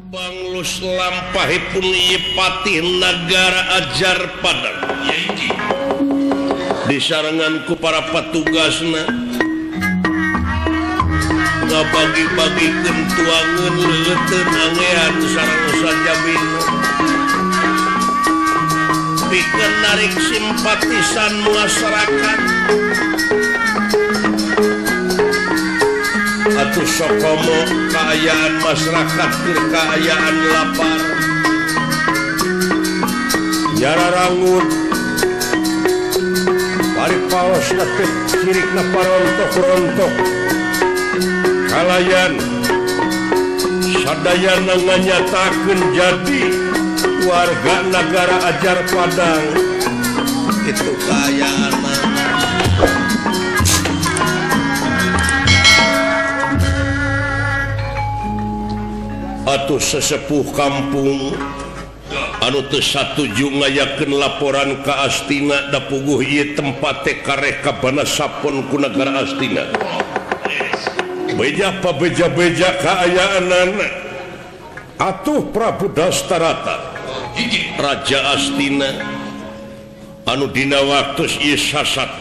Banglus lampahipun ieu patih nagara Ajar Padang disarengan ku para patugasna ngabagi-bagikeun tuangeun leuteun angean sareng sajabina pikeun narik simpatisan masyarakat. Atuh sokomo kaayaan masyarakat keur kaayaan lapar nyararangut bari paosna teh cirikna parontok-rontok kalayan sadayana nganyatakeun jadi warga nagara Ajar Padang itu kaayaan. Atuh sesepuh kampung anu teu satuju ngayakeun laporan ka Astina da puguh ieu tempat teh kareh kabana sapon ku nagara Astina. Beja pabeja-beja kaayaanana. Atuh Prabu Dastarata Raja Astina anu dina waktos ieu sasat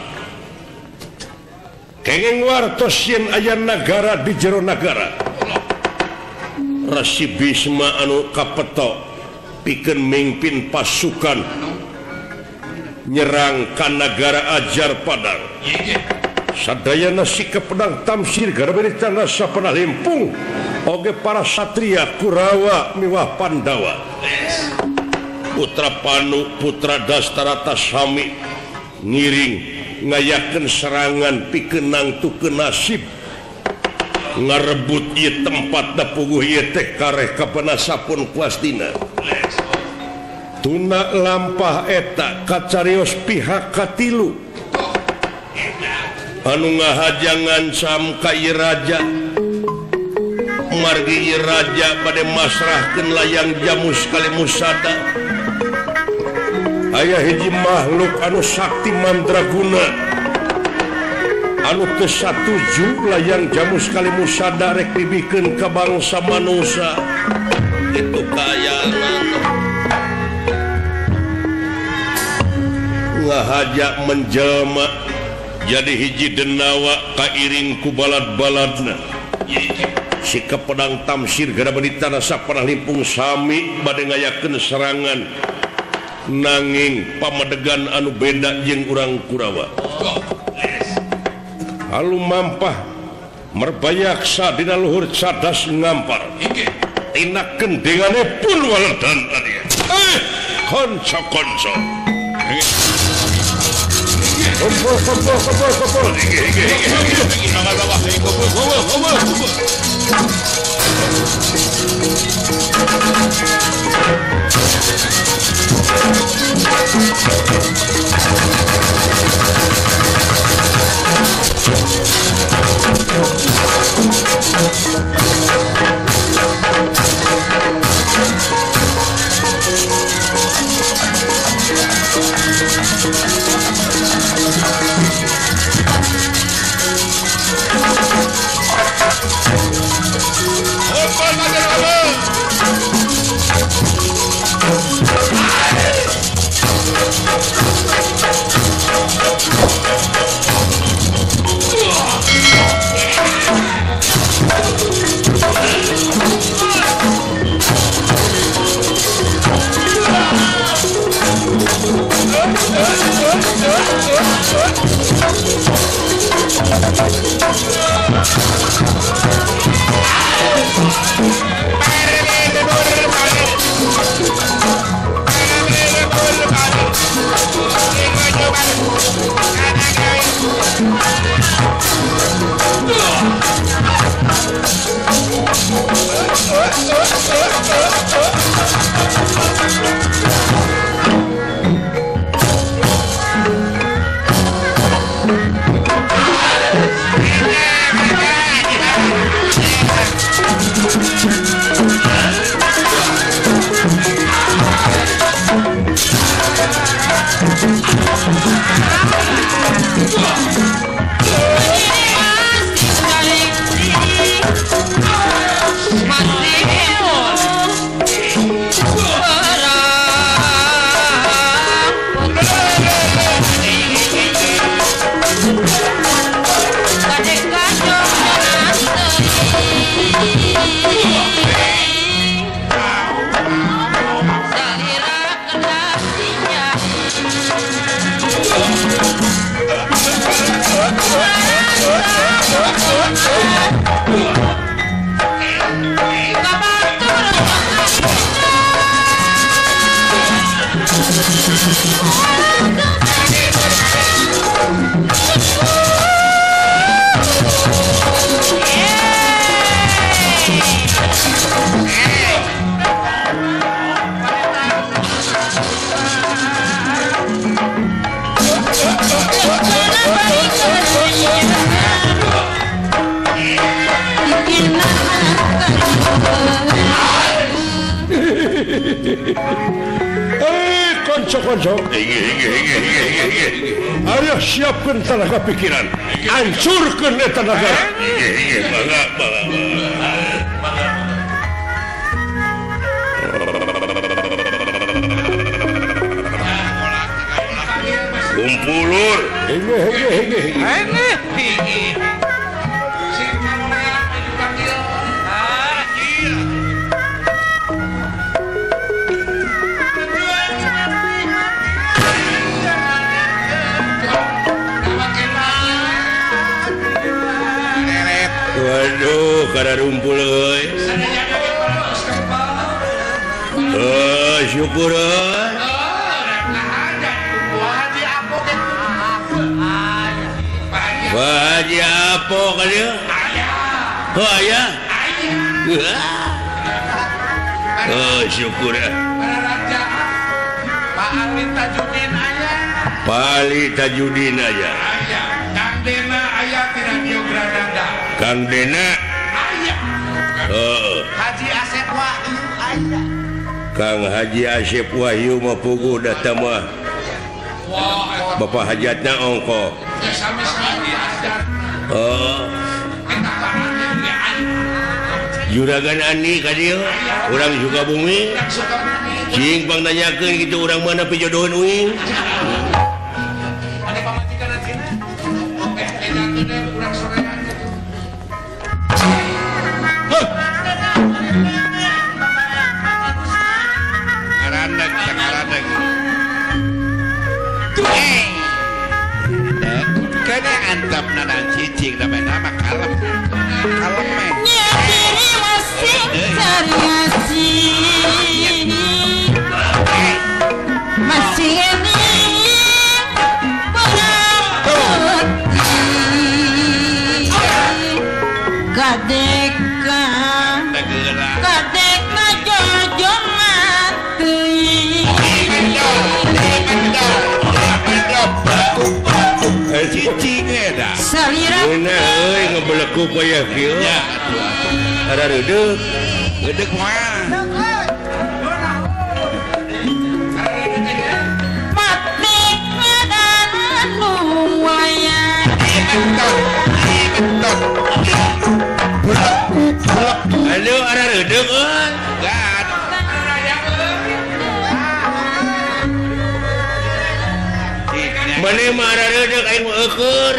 kenging wartos yen aya nagara di jero nagara. Resi Bisma anu kapetok pikeun mingpin pasukan nyerang ka nagara Ajar Padang. Sadayana sikap pedang tamsir garaberi tanda sapana limpung oge para satria Kurawa miwah Pandawa. Putra Panu putra Dastarata sami ngiring ngayakeun serangan pikeun nangtukeun nasib ngarebut ieu tempat da puguh ieu teh kareh kapana sapun ku Astina. Tuna lampah eta kacarios pihak katilu anu ngahaja ngancam ka ieu raja. Margi ieu raja bade masrahkeun layang jamus kalimusada. Aya hiji makhluk anu sakti mandraguna anu teu satuju layang jamus kalimusada rek dibikeun ka bangsa manusia. Itu kaayaan ngahaja menjelma jadi hiji denawa kairing ku balad-baladna. Sikap pedang tamsir gara bari tanah sapanah limpung sami bade ngayakeun serangan nanging pamadegan anu beda jeung urang Kurawa. Halu mampah merbayaksa dina luhur cadas ngampar tina kendengane pun waledan tadi. Konco-konco kumpul kumpul kumpul kumpul Masih. Eh, konco-konco. Ayo siapkan tenaga pikiran. Hancurkan eta negara. Mangga, mangga, mangga. Kumpulur. Waduh, kada rumpul euy. Oh, syukur euy. Pak Haji Apo ka dieu? Oh, aya. Oh, syukur ya. Pak Ali Tajudin aya. Pak Ali Tajudin aya. Aya. Kang Dena aya di Radio Granada. Kang Dena aya. Heeh. Haji Asep Wahyu aya. Kang Haji Asep Wahyu mah puguh datang mah. Bapak hajatna ongko. Oh. Juragan Andi ka dieu, urang Sukabumi. Cing pang nanyakeun kitu urang mana pijodoheun uing. Ada pamajikan acina? Eh, urang sorean gitu. Ngarandeg, ngarandeg. Kene antap nana cicing nama kalem. Kalem meh. Nyatiri masih cari masih ini kadeka kadeka jojo mati. Cicing eta. Salira. Geunah euy ngebelekuk aya kieu. Ya atuh atuh. Ada reudeuh. Reudeuh moal. Mati ngadan nu waya. Aduh ada reudeuh euy. Mana mah ada reudeuh aing mah eueur.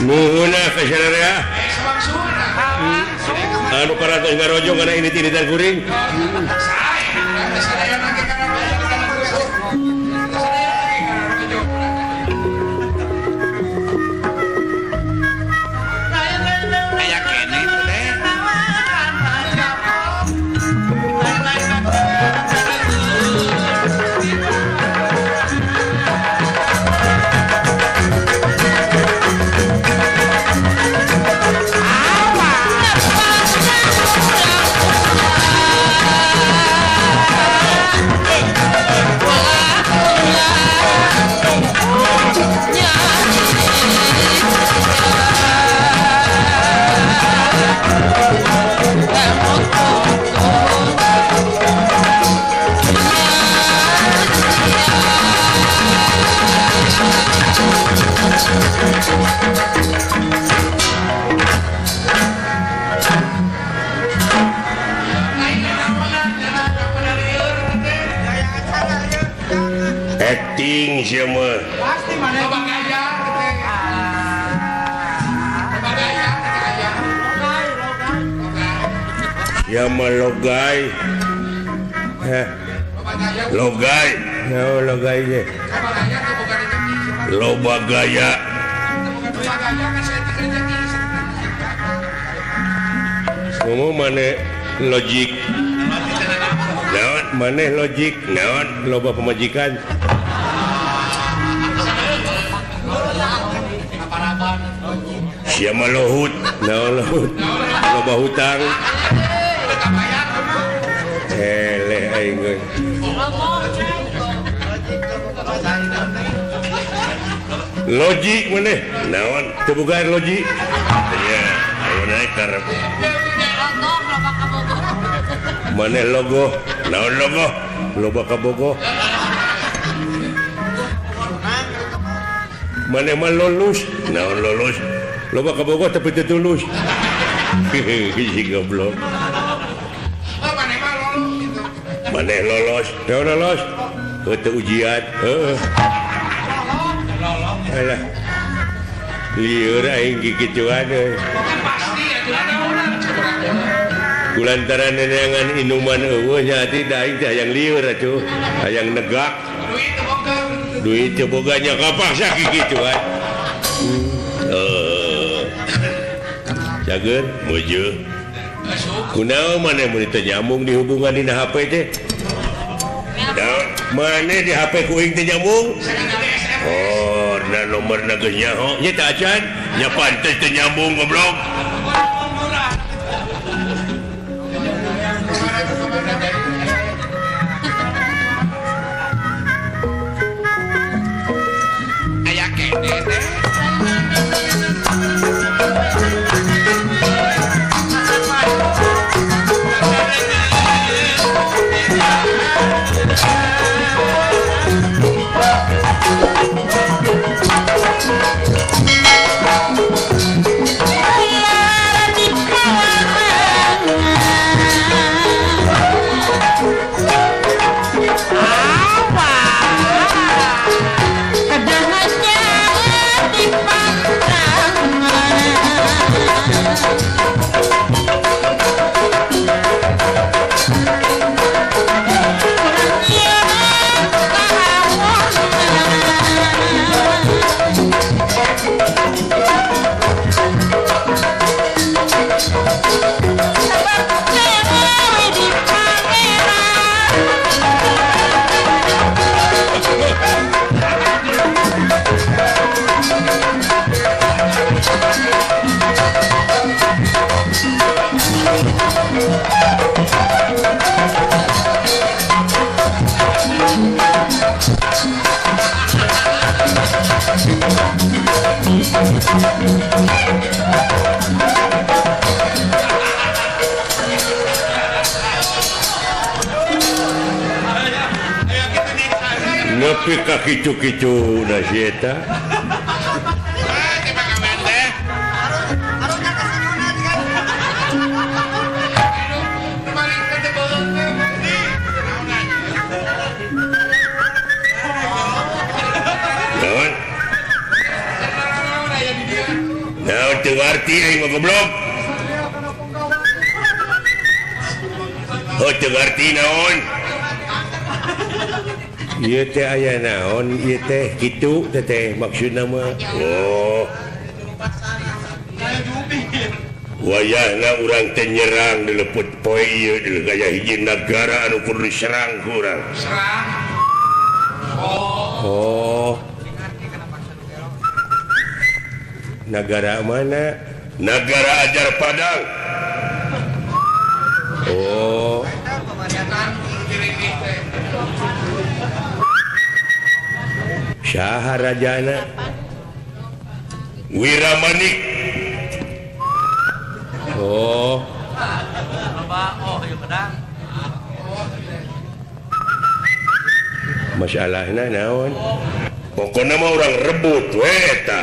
Nuhunna ka sararea. Anu parantos ngarojong kana ini tiritan kuring. Aya keneh teh. Acting sia mah. Pasti mana loba gaya teh. Loba gaya teh aya. Sia mah logai. Heh. Logai. Ya logai ge. Loba gaya. Ngomong maneh logik. Naon maneh logik, naon loba pamajikan. Sia mah lohut, naon lohut, loba hutang. Eleh aing geus. Logik maneh, naon teu boga logik. Ya, ayo naik karep. Maneh logo, naon logo, loba kabogoh. Maneh mah lulus, naon lulus, loba kabogoh tapi teu tulus. Si goblok. Maneh lolos, naon lolos, teu ujian. Heeh. Alah. Lieur aing kikituan euy. Kulantaran neneangan inuman eueuh nya ati da aing teh hayang lieur atuh, hayang negak. Duit teu boga nya kapaksa kikituan. Cager meujeun. Kunaon maneh mun teu nyambung di hubungan dina HP teh? Maneh di HP ku aing teu nyambung? Oh, na nomorna geus nyaho. Nya teh acan, nya pantes teu nyambung goblok. Aya kene teh. Nepi ka kitu-kitu da si eta. Naon? Naon teu ngarti aing mah goblok. Oh teu ngarti naon? Ieu teh aya naon ieu teh kitu teh teh maksudna mah. Oh. Wayahna urang teh nyerang dileput poe ieu deuleu gaya hiji nagara anu kudu diserang ku urang. Serang. Oh. Nagara mana? Nagara Ajar Padang. Oh. Saha rajana? Wiramanik. Oh. Masalahna naon? Pokona mah urang rebut we eta.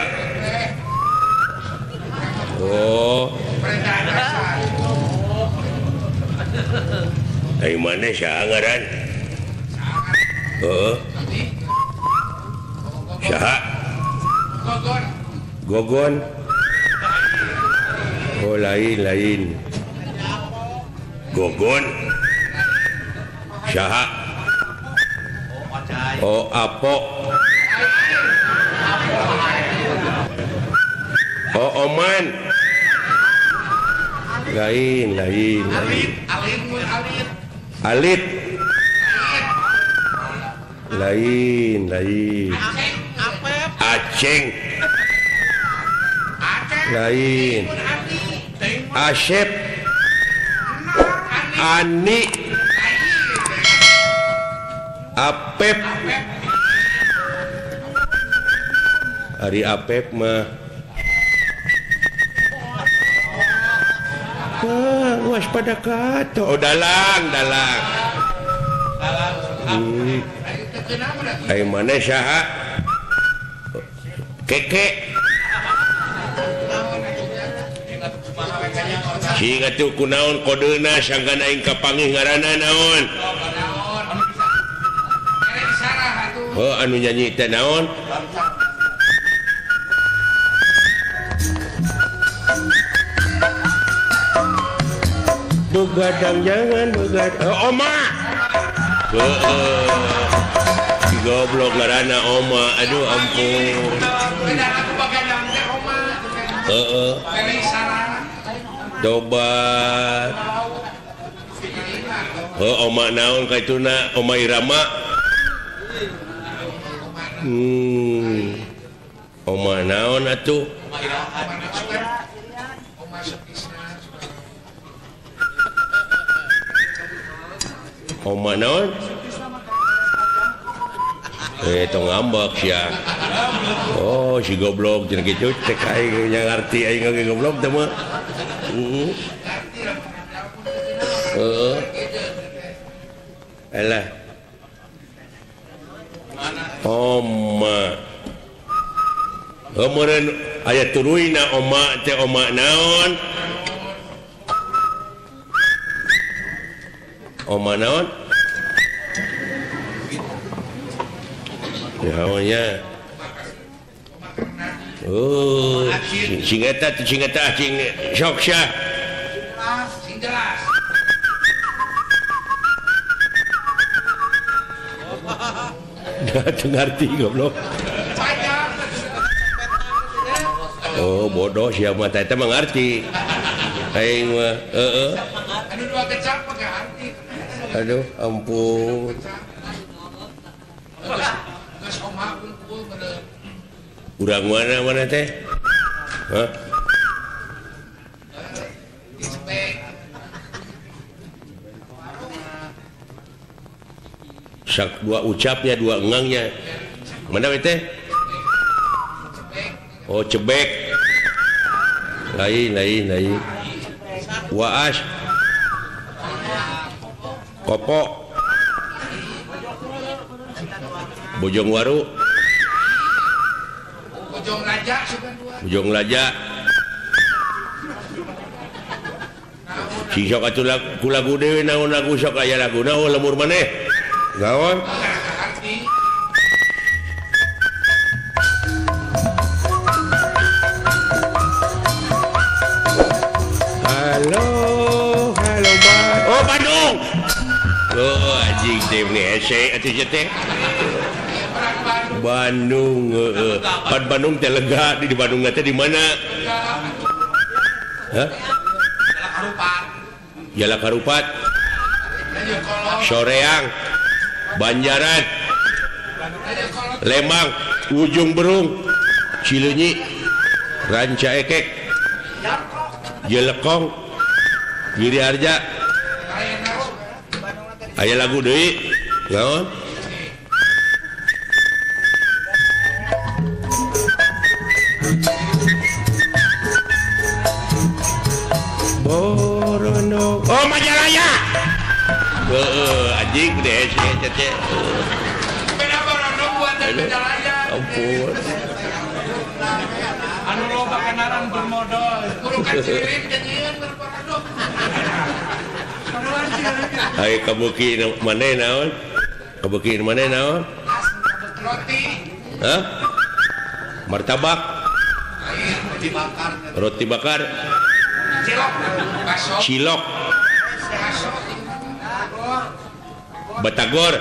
Oh. Ai maneh saha ngaran? Heeh. Saha? Gogon. Gogon. Oh lain lain. Gogon. Saha? Oh Apo. Oh, Oman. Lain, lain, lain. Alit. Lain, lain. Aceng. Lain. Asep. Ani. Apep. Ari Apep mah. Wah, waspada kata. Oh, dalang, dalang. Ayo mana saha? Keke. Sing atuh kunaon kodeuna sangkan aing kapanggih ngaranna naon? Oh, anu nyanyi teh naon? Begadang jangan begadang. Oh, Oma. Heeh. Goblok ngaranna Oma. Aduh ampun. Heeh. Tobat. Heuh, Oma naon kaituna? Oma Irama. Oma naon atuh? Oma naon? Tong ngambek sia. Oh, si goblok jeung kitu cek aing ngarti aing ge goblok teh mah. Heeh. Alah. Oma. Meureun aya turuyna oma teh oma naon? Oma naon? Ya. Oh, sing eta sing sok sia. Sing jelas. Teu ngarti goblok. Oh, bodoh sia mah teh mah ngarti. Aing mah heeh. Anu dua kecap mah ngarti. Aduh, ampun. Urang mana mana teh? Hah? Sak dua ucapnya, dua engangnya. Mana teh? Oh, cebek. Lain, lain, lain. Waas. Kopo. Bojongwaru. Bojong Raja. Bojong Raja. Si sok atuh ku lagu deui naon lagu sok aya lagu naon lemur maneh. Naon? Halo, halo oh Bandung. Oh anjing teh meni hese atuh teh. Bandung, pan Bandung teh lega di Bandung teh di mana? Hah? Jalak Harupat. Soreang, Banjaran, Lembang, Ujung Berung, Cileunyi, Ranca Ekek, Jelekong, Giri Harja. Aya lagu deui, naon? Borono. Oh, Majalaya. Heeh, anjing deh sih teh. Beda Borono buatan Majalaya. Ampun. Anu loba kenalan bermodal. Kurukan cirin jeung Borono. Hai kabuki maneh naon? Kabuki maneh naon? Roti. Hah? Martabak. Roti bakar. Roti bakar. Cilok. Cilok. Batagor.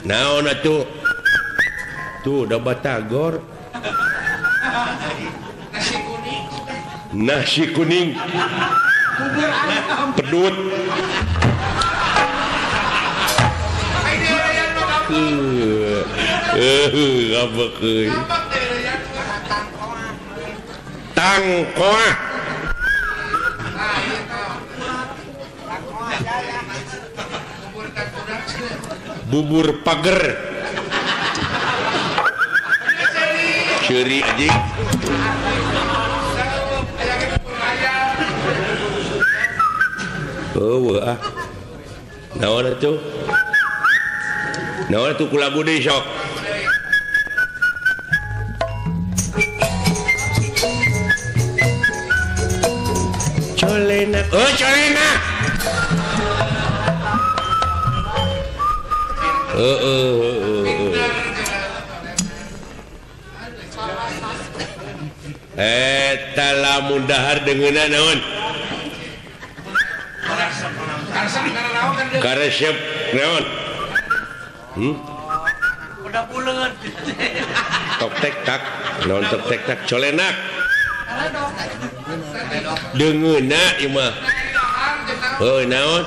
Naon atuh? Tuh udah Batagor. Nasi kuning. Pedut. Tangkoa. Bubur pager. Ceri anjing. Oh, ah. Naon atuh? Naon atuh kula budi sok. Colena. Oh, colena. Eta lamun dahar dengeuna naon? Karesep naon? Udah buleun. Tok tek tak, naon tok tek tak colenak. Dengeuna ieu mah. Heuh naon?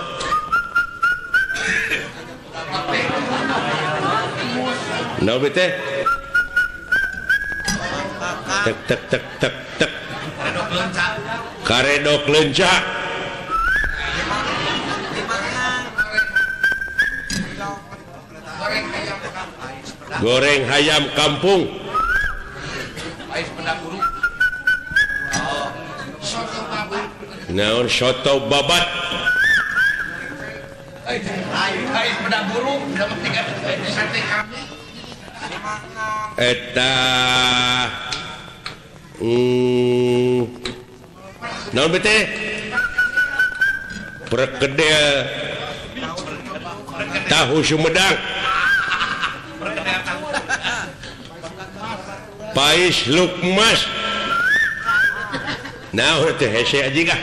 Naon teh? Tek tek tek tek tek. Karedok leunca. Goreng hayam kampung. Naon soto babat. Eta naon bete? Perkedel tahu Sumedang. Pais lukmas. Naon teh hese anjing ah.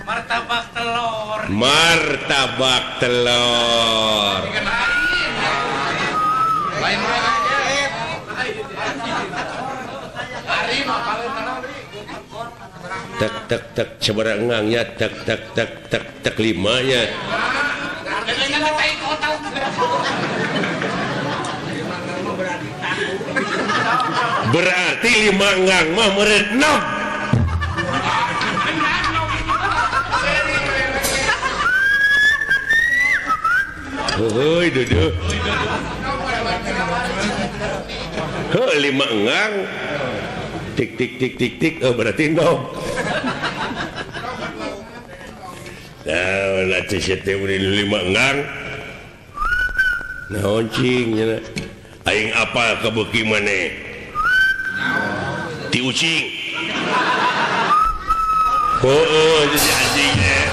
Martabak telur. Martabak telur. Tek tek tek sabaraha engangnya tek tek tek tek tek lima nya. Berarti lima engang mah meureun nog. Heuy duduh. Heuh lima engang tik tik tik tik tik oh berarti nog. Nah, atuh sia teh lima engang. Naon cing nya? Aing apa kabeuki maneh? Ti ucing. Heueuh jadi anjing teh.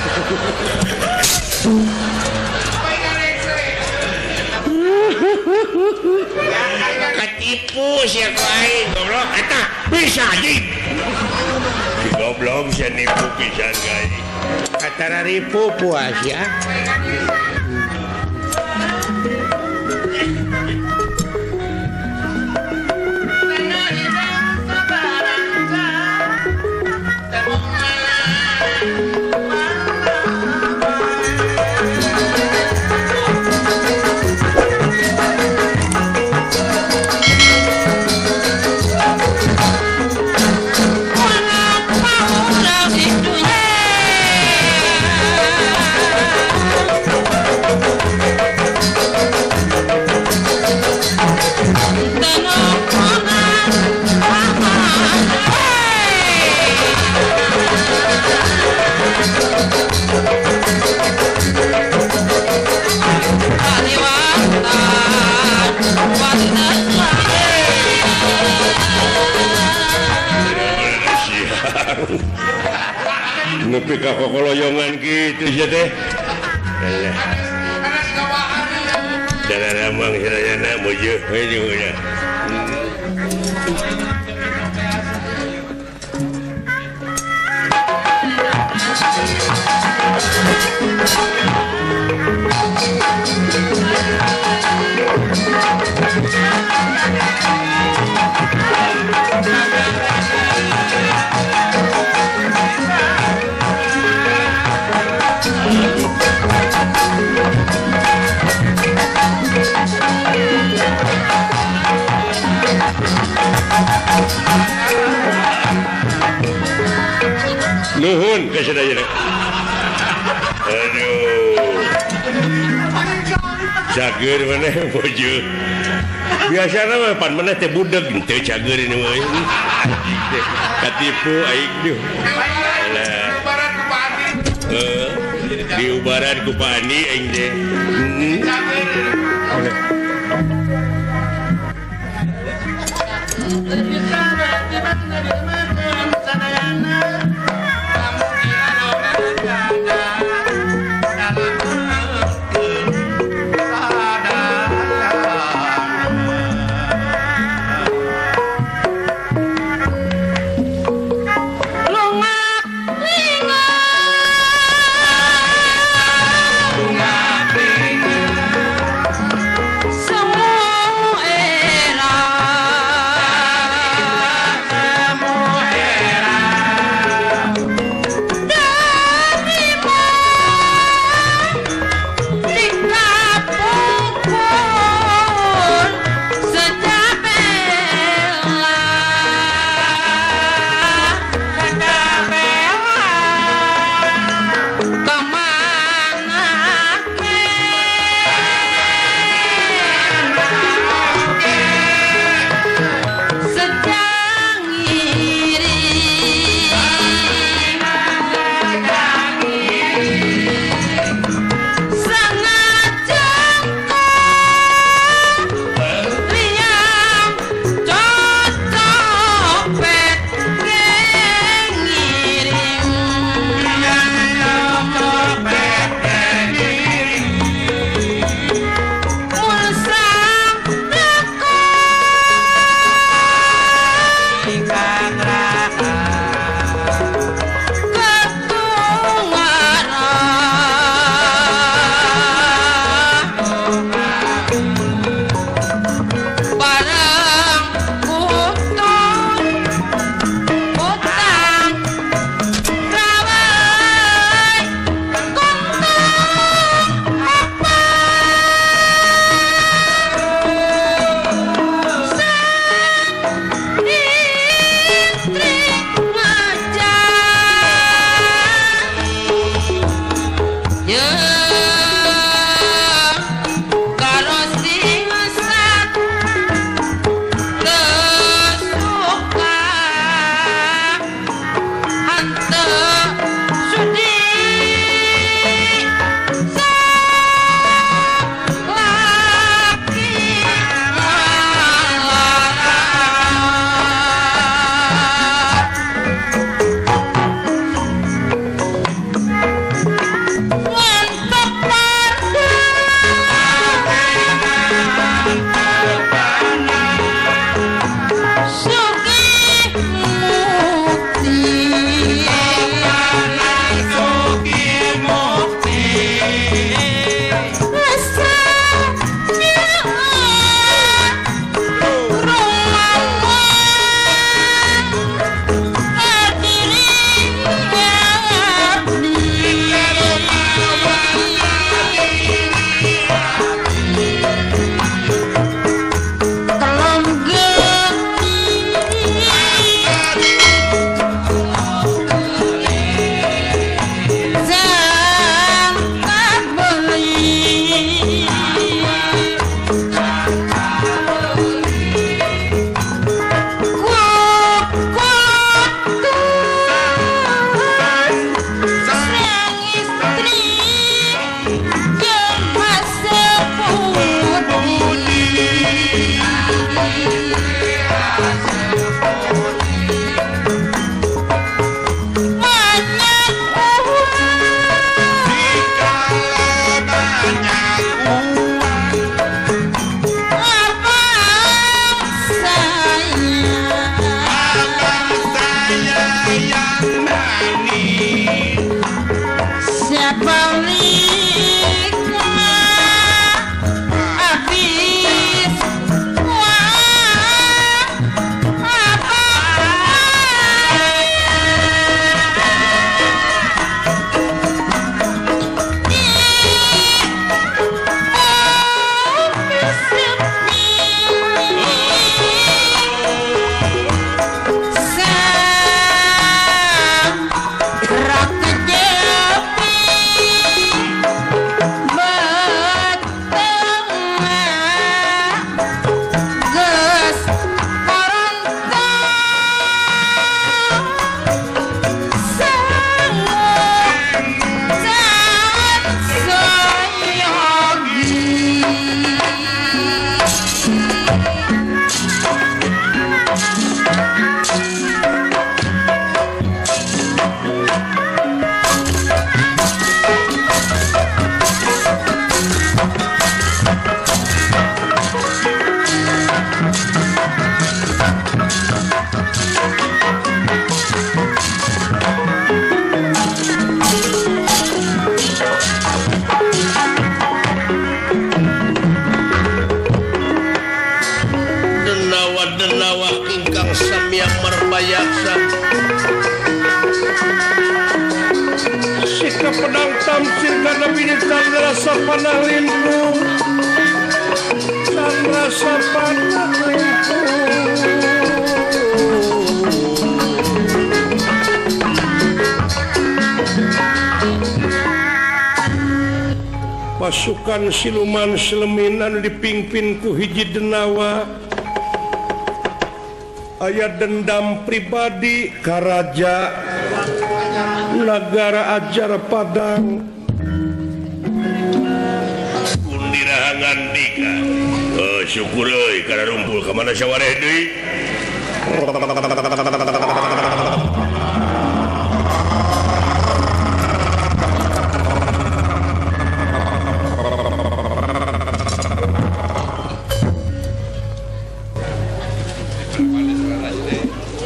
Ketipu sia ku aing goblok eta bisa anjing. Si goblok sia nipu pisan ka aing. Katara ripu puas ya. Nepi ka kokoloyongan kitu sia teh. Alah. Daramang hirayana mujeuh we jeung. Nuhun ka sadayana. Aduh. Cager maneh bojo. Biasana mah pan maneh teh budeg teu cager ini mah. Katipu aing duh. Diubaran ku Pak Andi aing teh. Kapedang tamsir karena bini candra sapanah limpung. Candra sapanah limpung. Pasukan siluman selemin anu dipimpin ku hiji denawa aya dendam pribadi ka raja nagara Ajar Padang. Kundirahangan dika. Oh, syukur euy kana rumpul ka mana sawareh deui.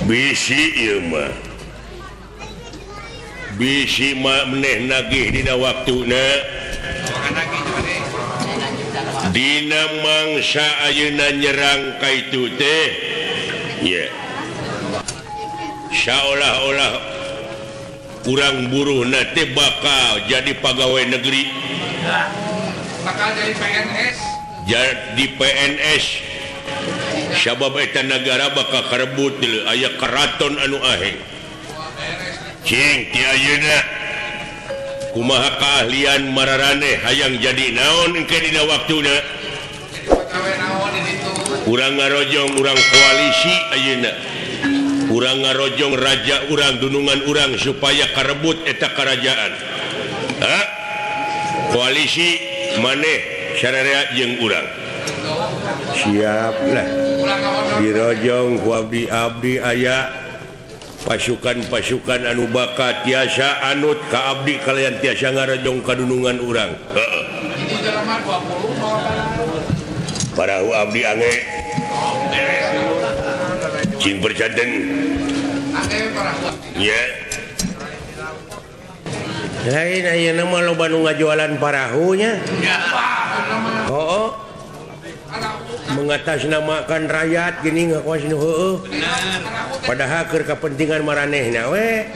Bisi ieu mah. Bisi mah meneh nagih dina waktuna. Dina mangsa ayeuna nyerang ka itu teh. Ye. Saolah-olah urang buruhna teh bakal jadi pegawai negeri. Bakal jadi PNS. Jadi PNS. Sabab eta nagara bakal karebut deuleu aya keraton anu aheng. Cing ti ayeuna kumaha keahlian mararaneh hayang jadi naon engke dina waktuna. Urang ngarojong urang koalisi ayeuna. Urang ngarojong raja urang dunungan urang supaya karebut eta kerajaan. Ha? Koalisi maneh sararea jeung urang. Siaplah. Dirojong ku abdi-abdi aya pasukan-pasukan anu bakat tiasa anut ka abdi kalian tiasa ngarojong ka dunungan urang. Heeh. Parahu abdi ange. Cing percanten. Nya. Lain ayeuna mah loba nu ngajualan parahunya. Heuh. Mengatasnamakan rakyat gini ngakuas nu heueuh. Padahal keur kapentingan maranehna we.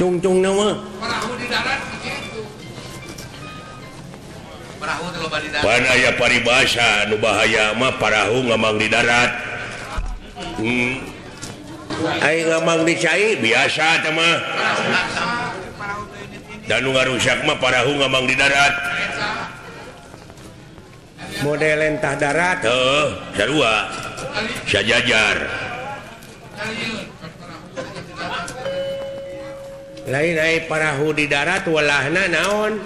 Tungtungna mah. Parahu di darat begitu. Parahu teh loba di darat. Pan aya paribasa nu bahaya mah parahu ngamang di darat. Ai ngamang di cai biasa teh mah. Dan nu ngarusak mah parahu ngamang di darat. Model entah darat heuh sarua sajajar. Lain ai parahu di darat walahna naon?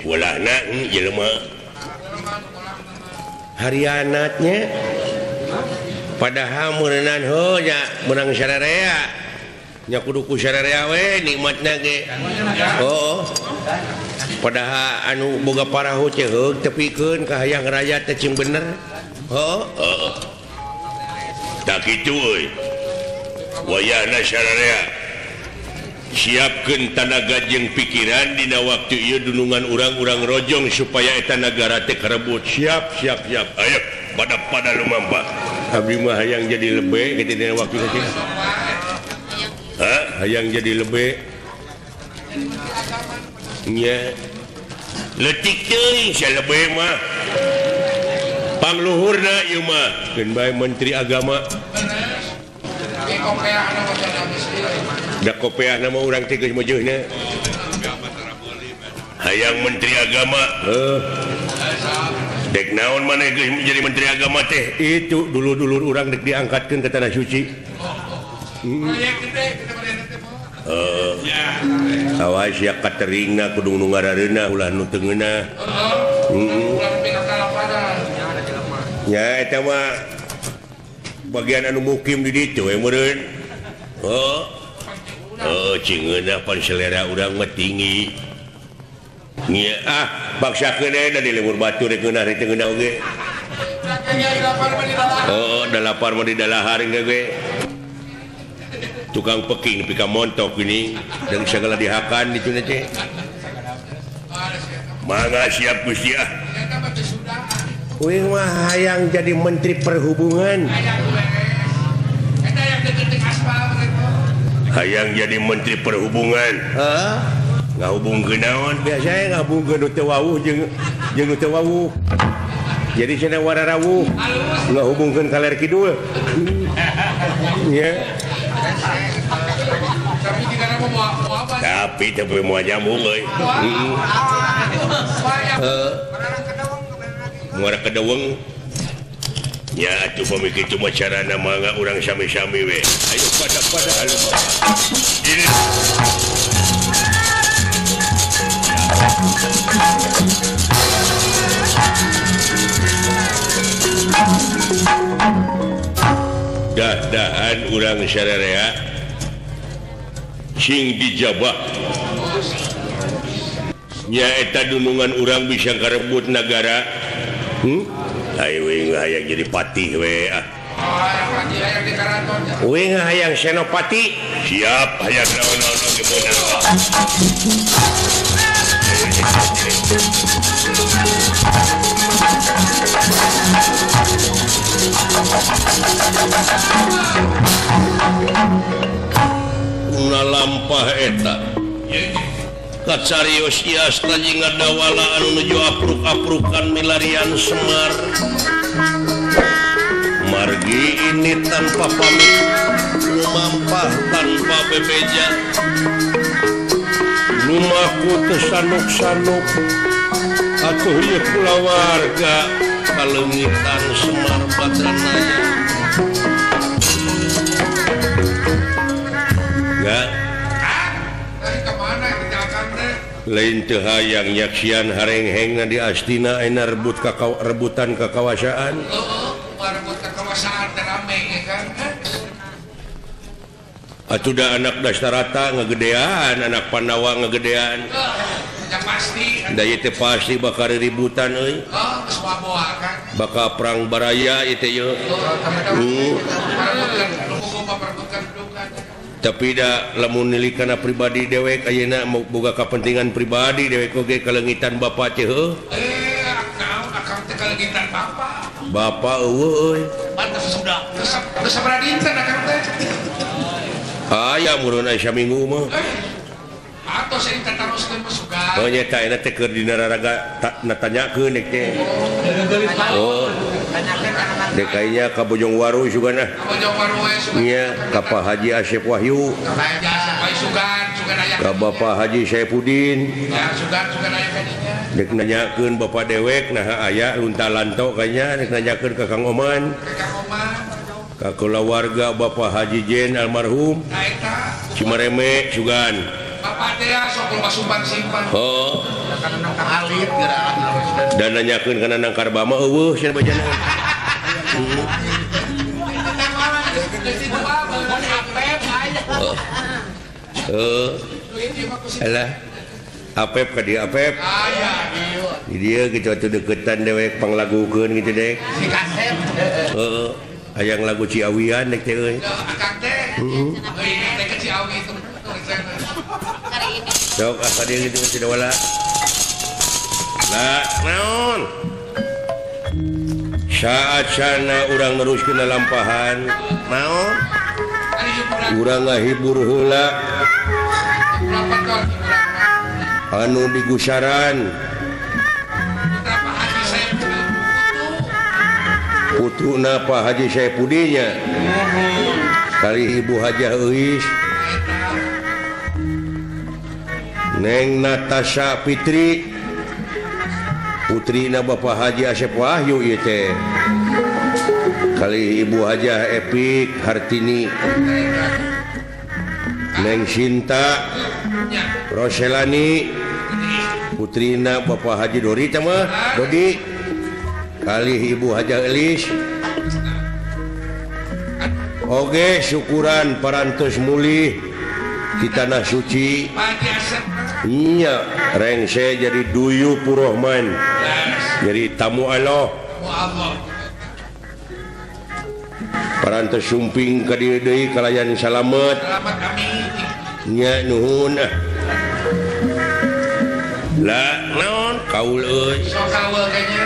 Walahna jelema harianatnya padahal meureunan heuh nya meunang sararea nya kudu ku sararea we nikmatna ge. Heuh. Padahal anu boga parahu ceheug tepikeun ka hayang rakyat teh cing bener. Heuh. Heeh. Tak kitu euy. Wayahna sararea siapkeun tanaga jeung pikiran dina waktu ieu dunungan urang-urang rojong supaya eta nagara teh karebut. Siap siap siap. Ayo pada-pada lumampah. Abdi mah hayang jadi lebe kitu dina waktu teh. Hah? Hayang jadi lebe. Nya. Letik teuing sia lebe mah. Pangluhurna ieu mah keun bae menteri agama. Da kopeahna mah urang teh geus meujeunna. Hayang menteri agama. Heuh. Dek naon maneh geus jadi menteri agama teh? Itu dulur-dulur urang dek diangkatkeun ke tanah suci. Awas ya kateringna kudu nu ngarareunah ulah nu teu ngeunah. Heeh. Nya eta mah bagian anu mukim di ditu we meureun. Heuh. Heuh cing ngeunah pan selera urang mah tinggi. Nya ah paksakeun we da di lembur batur rek ngeunah rek teu ngeunah oge. Heuh, da lapar mah di dalahar ge. Tukang peking nepi ka montok ini dan segala dihakan itu teh. Mangga siap Gusti ah. Kuing mah hayang jadi menteri perhubungan. Hayang jadi menteri perhubungan. Heeh. Ngahubungkeun naon? Biasanya ngahubungkeun nu teu wawuh jeung nu teu wawuh. Jadi cenah wararawuh. Ngahubungkeun kaler kidul. Nya. Tapi teu moal nyambung euy. Heeh. Muara kedeweng. Ya atuh pami kitu mah carana mangga urang sami-sami we. Ayo pada-pada halo Bapak. Ini. Dah-dahan urang sararea sing dijabah. Nya eta dunungan urang bisa karebut nagara. Ayo hayang jadi patih we ah. Wing hayang senopati. Siap hayang naon-naon oge meunang. Una lampah eta. Kacarios ias taji ngadawala anu nuju apruk-aprukan milarian Semar. Margi ini tanpa pamit, lumampah tanpa bebeja. Lumaku teu sanuk-sanuk, atuh ieu kulawarga kaleungitan Semar Badranaya. Enggak. Lain teu hayang nyaksian harenghengna di Astina ayeuna rebut rebutan kakawasaan. Rebut kakawasaan teh rame ya kan. Atuh da anak Dastarata ngegedean, anak Pandawa ngegedean. Ya pasti. Da ieu teh pasti bakal ributan euy. Geus boa kan. Bakal perang baraya ieu teh yeuh. Tapi da lamun nilik kana pribadi dewek ayeuna boga kepentingan pribadi dewek oge kaleungitan bapa teh heuh. Naon akang teh kaleungitan bapa. Bapa eueuh euy. Pantes sudah. Geus sabaraha dinten akang teh? Aya murun aya saminggu mah. Atos eta taroskeun mah sugan. Oh nya eta teh keur dina raraga natanyakeun dek teh. Oh. Dekainya ka Bojongwaru sugan ah. Ka Bojongwaru we sugan. Nya ka Pak Haji Asep Wahyu. Ka Haji Asep Wahyu sugan, sugan aya. Ka Bapak Haji Saipudin. Ya sugan sugan aya ka dinya. Dek nanyakeun bapak dewek naha aya lunta-lanto kayanya dek nanyakeun ka Kang Oman. Ka Kang Oman. Ka kulawarga Bapak Haji Jen almarhum. Nah eta. Cimareme sugan. Bapak teh sok loba sumbang-simpan. Oh. Alit geura. Dan nanyakeun kana nangkar bama eueuh cenah bajana. Alah Apep ka dieu Apep. Di dieu kitu atuh deukeutan dewek panglagukeun kitu dek. Si kasep. Heeh. Hayang lagu Ciawian dek teh euy. Akang teh. Heeh. Euy teh ke Ciawi itu. Sok ah ka dieu kitu tidak wala. Lah naon? Saat sana urang neruskeun lalampahan naon? Urang ngahibur heula anu digusaran putuna Pak Haji Saipudinya kali Ibu Hajah Euis Neng Natasha Fitri putrina Bapak Haji Asep Wahyu ieu teh kali Ibu Hajah Epik Hartini Neng Sinta Roselani putrina Bapak Haji Dori teh mah Dodi kali Ibu Hajah Elis. Oge syukuran parantos mulih di tanah suci nya rengse jadi duyu Purohman jadi tamu Allah parantos sumping ka dieu deui kalayan salamet nya nuhun ah lah naon kaul euy sok kaul kayaknya.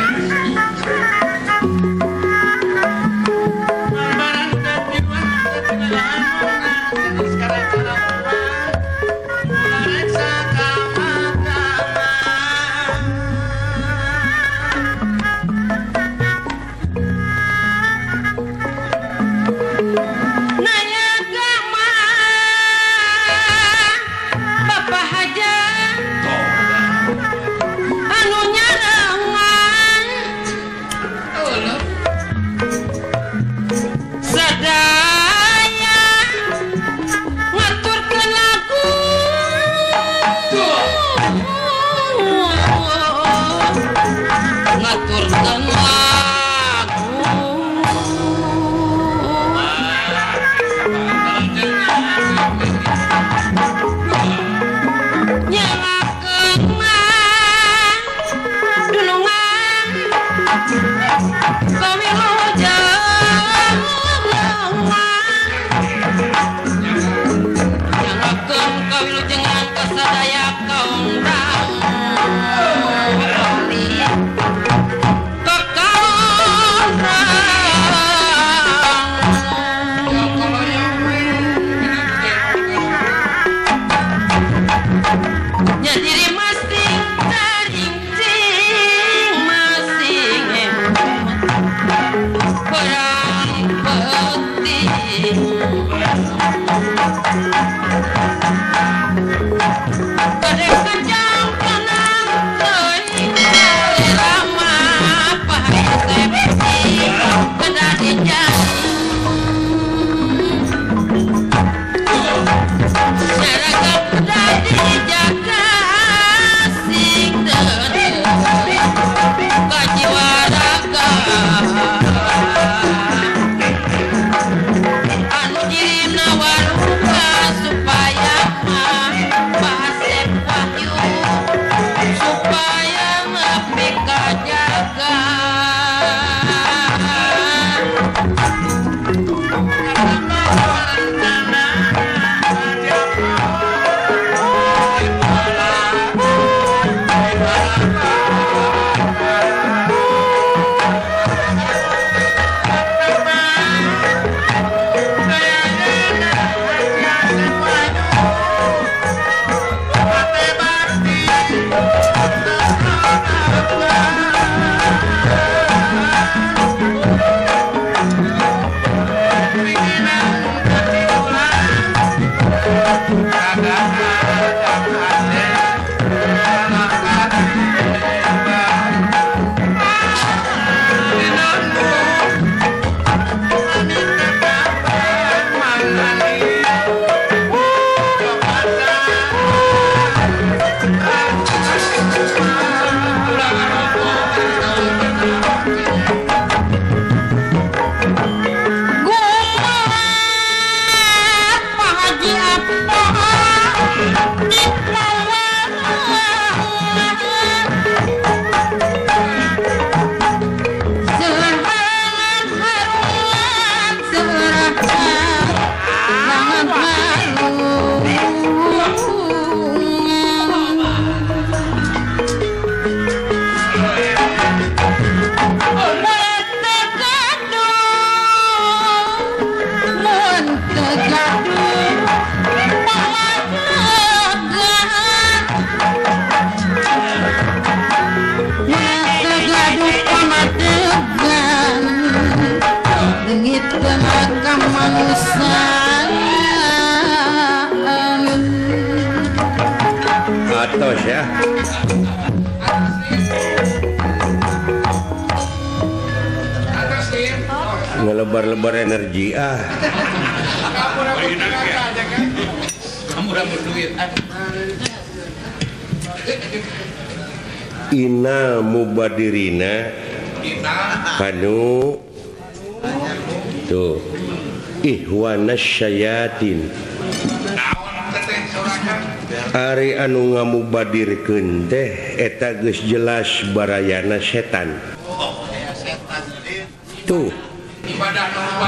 Kawilujengan kasadaya kaum Atos ya. Ngelebar-lebar energi ah. Ina mubadirina kanu tuh ihwana syayatin. Ari anu ngamubadirkeun teh eta geus jelas barayana setan. Tuh.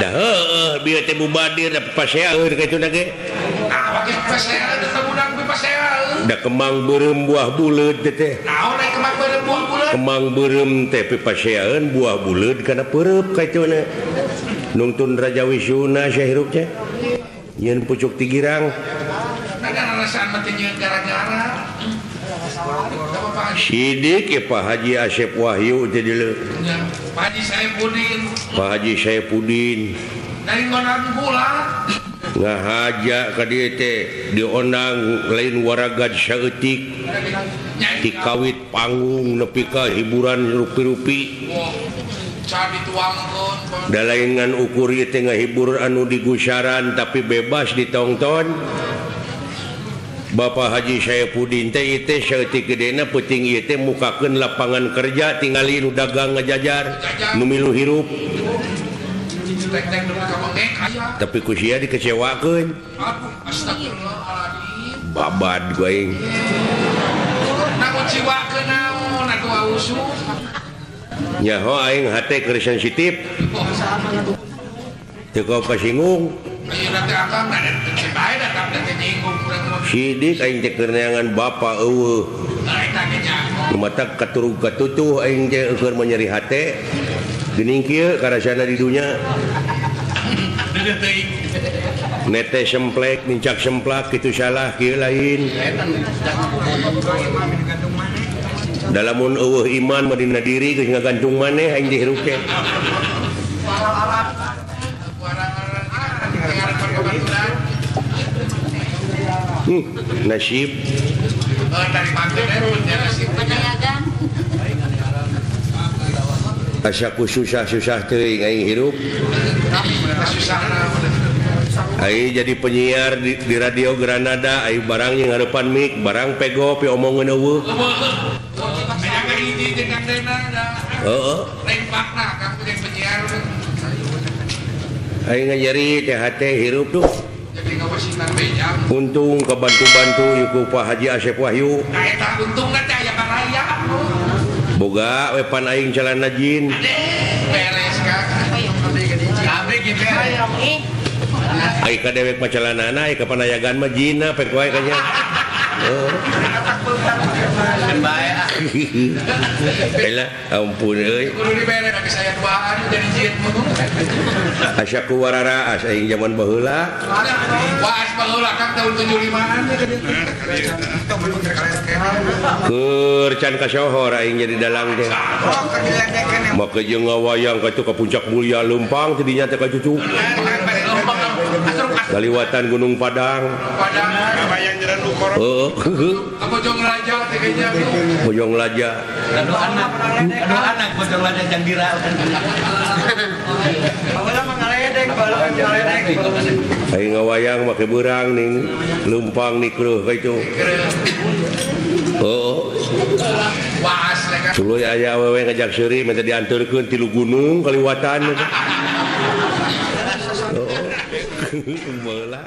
Dah heueuh bieu teh mubadir da paseaeun kitu ge. Da kemang beureum buah buleud teh. Kemang beureum teh pipaseaeun buah buleud kana peureub kaituna. Nungtun Raja Wisuna sahirup teh. Nyeun pucuk ti girang. Sidik ya Pak Haji Asep Wahyu teh deuleu. Pak Haji Saepudin. Pak Haji Saepudin. Dari ngondang gula. Ngahaja ka dieu teh diondang lain waragad saeutik. Dikawit panggung nepi ka hiburan rupi-rupi. Da lain ngan ukur ieu teh ngahibur anu digusaran tapi bebas ditongton. Bapak Haji Saepudin teh ieu teh saeutik gedena peuting ieu teh mukakeun lapangan kerja tingali nu dagang ngajajar nu milu hirup. Tapi ku sia dikecewakeun. Babad ku aing. Nyaho aing hate keur sensitif. Teu kau kasinggung. Sidik aing teh keur neangan bapa eueuh. Mata katurug katutuh aing teh keur nyeri hate. Geuning kieu karasana di dunya. Nete semplek, nincak semplak kitu salah kieu lain. Dalamun eueuh iman mah dina diri geus ngagantung maneh aing dihirup teh. Nasib. Asa ku susah-susah teuing aing hirup. Aing jadi penyiar di radio Granada, aing barang jeung ngarepan mic, barang pego pi omongeun eueuh. Heeh. Aing ngajari teh hate hirup tuh. Untung kebantu-bantu yuku Pak Haji Asep Wahyu. Boga we pan aing calana jin. Ai ka dewek mah calanana, ai ka panayagan mah jinna pek wae kanya. Elah, ampun euy. Asa ku wararaas aing zaman baheula. Waas baheula Kang tahun 75-an. Keur can kasohor aing jadi dalang teh. Make jeung ngawayang ka ka Puncak Mulia leumpang teh dinya teh ka cucu. Kaliwatan Gunung Padang. Heeh. Bojong Raja teh kayaknya. Bojong Raja. Aduh anak Bojong Raja jang dira. Aing ngawayang make beurang ning leumpang nikreuh ka itu. Heeh. Tuluy aya awewe ngajak seuri minta dianterkeun tilu gunung kaliwatan. Heeh. Baheula.